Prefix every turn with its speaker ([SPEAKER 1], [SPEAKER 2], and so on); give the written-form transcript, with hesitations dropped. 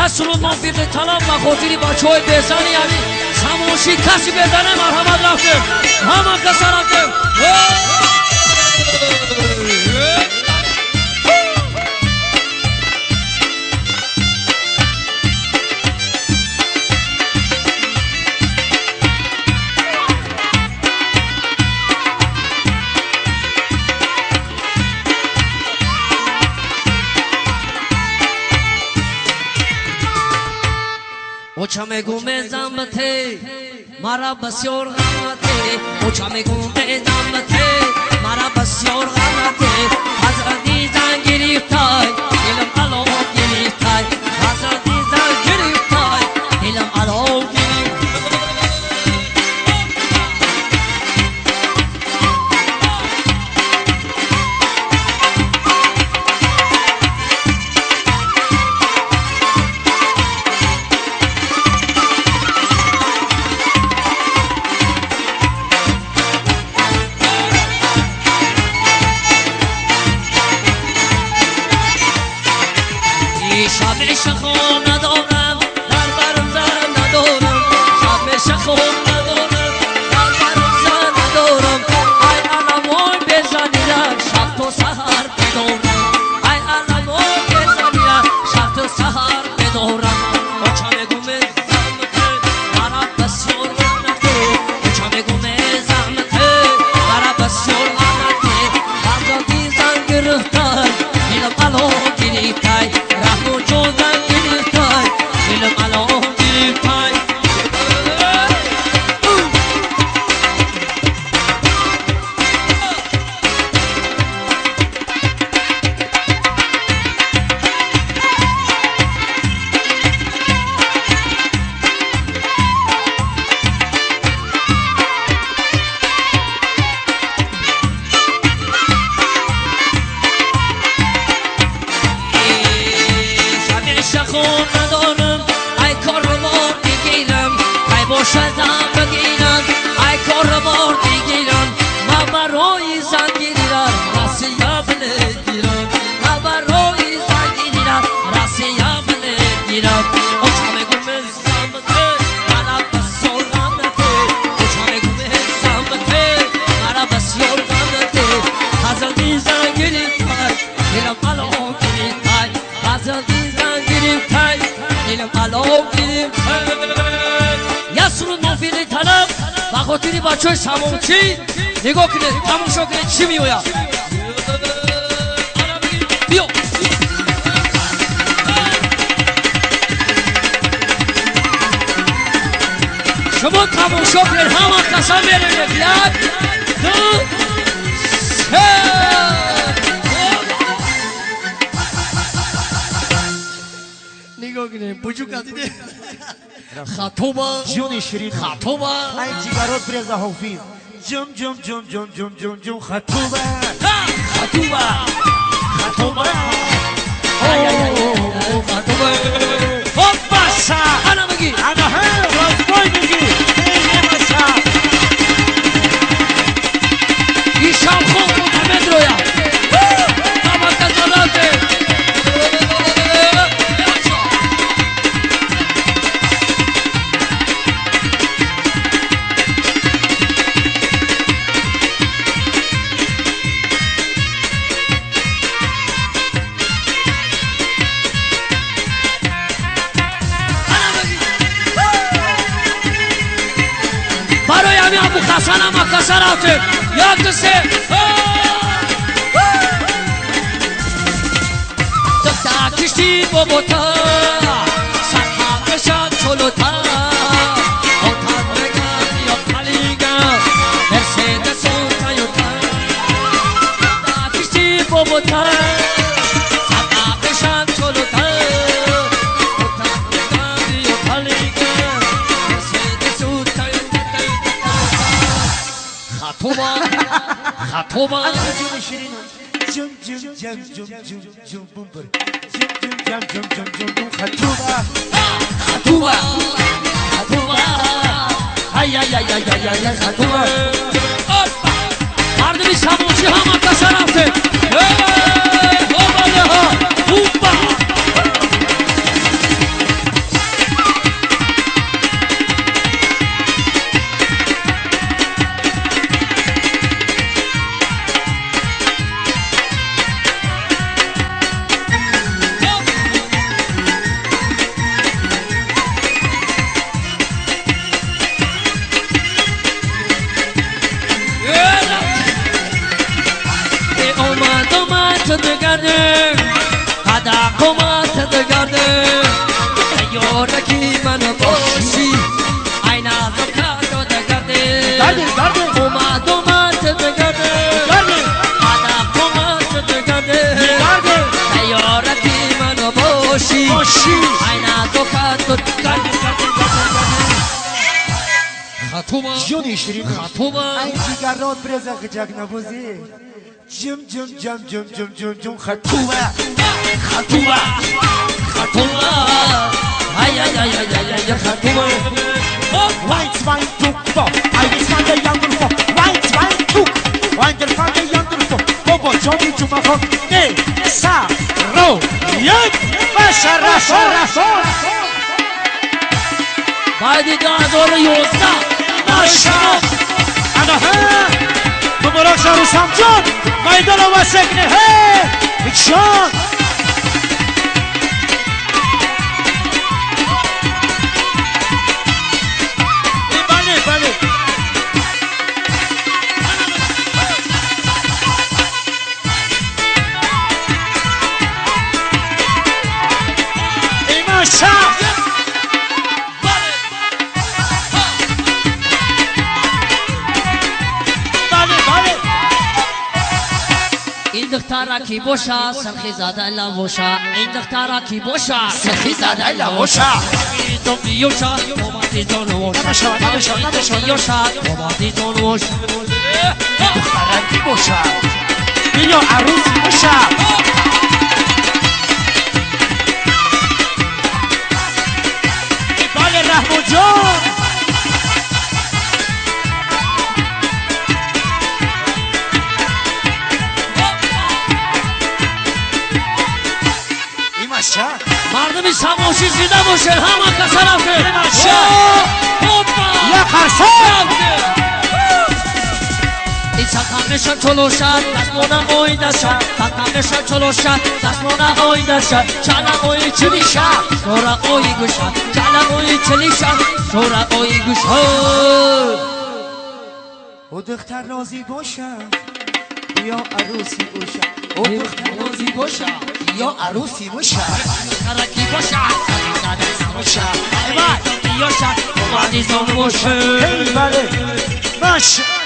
[SPEAKER 1] Я суруд мофиқи талаб ба хотири бачаҳои безани, яъни самоши каси безане, марҳамат, рафтем, ҳама каса рафтем. Оча мегу мезам те, мара басёр ғамате. Оча мегу мезам те, мара басёр ғамате. Аз азизан гирифтай, дилам ало гирифтай. Аз азизан гирифтай, дилам ало гирифтай. شب شخو ندارم، در برم زن ندارم. شب شخو ندارم، در برم زن ندارم. ای علمای بزنیدم، شب تا سحر بدارم. ای علمای بزنیدم، شب تا سحر بدارم. اوچا میگم زحمته، مرا بسیار غمته. اوچا میگم زحمته، مرا بسیار غمته. آزادی زن گرفتای، دلم الو گرفتای. ندارم ای کاربار بگیرم، ای باشدم بگیرم، ای کاربار بگیرم. من برای زن گیرم رسیه بگیرم، من برای زن گیرم رسیه بگیرم. اوچا میگم زحمته، مرا بسیار غمته. اوچا میگم زحمته، مرا بسیار غمته. از زن گرفتای، دلم الان گرفتای. از زن گرفتای، دلم الان گرفتای. Я суруд мофиқи талаб ба хотири бачаҳои самончӣ. Нигоҳ кунед, тамошо кунед, чӣ меояд. Биё шумо тамошо кунед, ҳама каса меравед. Як, ду, се. Нигоҳ кунед, буҷука диде. Хатоба,
[SPEAKER 2] ҷони ширин,
[SPEAKER 1] хатоба.
[SPEAKER 2] Ай ҷигарот бреза ҳофиз. Ҷум ҷум ҷум ҷум ҷум ҷум ҷум хатоба.
[SPEAKER 1] Хатоба. Хатоба. Ай ай ай. Хатоба. Хоппаса. Ана бигӣ.
[SPEAKER 2] Ана ҳа, разбой бигӣ. Эй немаша.
[SPEAKER 1] Ишам хоб мутамедроя. Ҳама каса барои ҳами Абухасан рафтем. Як, ду, се. Духта кишти бобота, садҳа бешад чолота. Отат меган ё қалига, Мерседесу Тойота. Духта кишти бобота, садҳа бешад чолота. Отат меган ё қалига, Мерседесу Тойота. Хатоба, хатоба.
[SPEAKER 2] Ҷони ширинам. Ҷум ҷум ҷам ҷум ҷум ҷум бумбур. Ҷум ҷум ҷам ҷум ҷум ҷум бум хатоба.
[SPEAKER 1] Хатоба, хатоба. Ай ай ай ай ай ай хатоба. Опа! Мардуми самончӣ ҳама каса рафтем. Эй, хобалеҳо, упа! تیارکی من باشی ای نازم که گرده اومد اومد گرده ادب اومد گرده تیارکی من باشی ای نازم که گرده خاتوما
[SPEAKER 2] جونی شیرین
[SPEAKER 1] خاتوما
[SPEAKER 2] ای جگرات برزا خجک نبوزی جم جم جم جم جم جم جم خاتوما
[SPEAKER 1] خاتوما خاتوما ای ای ای ای ای خاتوما
[SPEAKER 2] 1, 2, 3, 4 1, 2, 3, 4 1, 2, 3 1, 2, 3, 4 بابا جانی جمعه خان نه سه رو یک بشر رسا
[SPEAKER 1] بعد 2011
[SPEAKER 2] ماشا انا ها مبارک شهر جان میدان و سکنه ها جان بله بله ای ماشا
[SPEAKER 1] این دخترا کی باشه سرخی زاده لوشا این دخترا کی باشه سرخی زاده لوشا تو بیوشا اومدی تو نوشا بیوشا اومدی تو نوشا
[SPEAKER 2] دخترا کی باشه بیا عروس باشه بله رحمان جان
[SPEAKER 1] مردمی سماشی زیده باشه همه کسا رفته
[SPEAKER 2] یا قرصان
[SPEAKER 1] این چکمشان چلوشد دستمانه آیده شد چکمشان چلوشد دستمانه آیده شد چلم آی چلی شد شورا آی گوشد چلم آی چلی شد شورا آی گوشد
[SPEAKER 2] او دختر راضی باشه یا عروسی باشه او دختر راضی باشه یا عروسی باشه
[SPEAKER 1] ترکی باشه باشه ایوای یاشا اومدی زون باشه
[SPEAKER 2] ای بله باشه.